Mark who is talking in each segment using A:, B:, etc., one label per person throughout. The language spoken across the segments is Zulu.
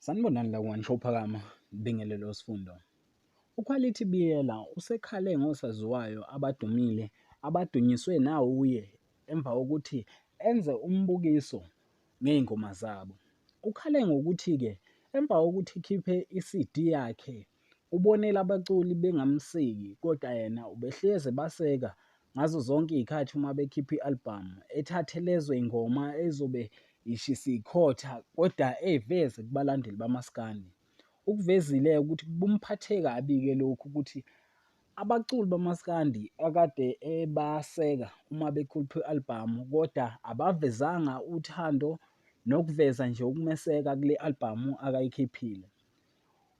A: Sanibonani la ku-One Show Phakama, ngibingelele uSifundo. UQuality Biyela usekhale ngosaziwayo abadumile abadunyiswe nawuye emva kokuthi enze umbukiso ngey'ngoma zabo. Ukhale ngokuthi-ke emva kokuthi ekhiphe i-CD yakhe ubonile abaculi bengamseki kodwa yena ubehlezi ebaseka ngazo zonke iy'khathi uma bekhipha i-albhamu, ethathe lezo y'ngoma ezobe ishisa ikhotha kodwa ey'veze kubalandeli bamaskandi. Ukuvezile-ke ukuthi kumphathe kabi-ke lokhu ukuthi abaculi bamaskandi akade ebaseka uma bekhipha i-albhamu kodwa abavezanga uthando nokuveza nje ukumeseka kule albhamu akayikhiphile.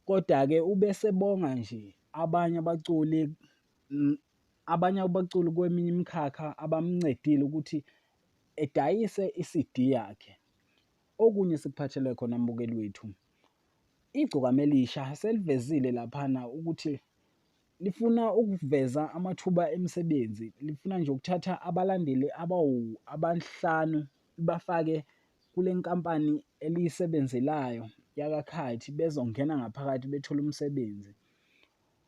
A: Kodwa-ke ubesebonga nje abanye abaculi abanye abaculi kweminye imikhakha abamncedile ukuthi edayise i-C_D yakhe. Okunye esikuphathele khona mbukeli wethu, iGcokama Elisha selivezile laphana ukuthi lifuna ukuveza amathuba emisebenzi, lifuna nje ukuthatha abalandeli abahlanu libafake kule nkampani eliyisebenzelayo yakaKhathi bezongena ngaphakathi bethole umsebenzi.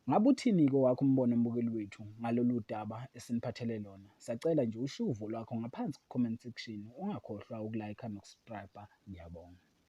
A: Ngabe uthini-ke owakho umbono mbukeli wethu ngalolu daba esiniphathele lona? Siyacela nje ushiye uvo lwakho ngaphansi ku-comment section, ungakhohlwa uku-like noku-subscribe. Ngiyabonga.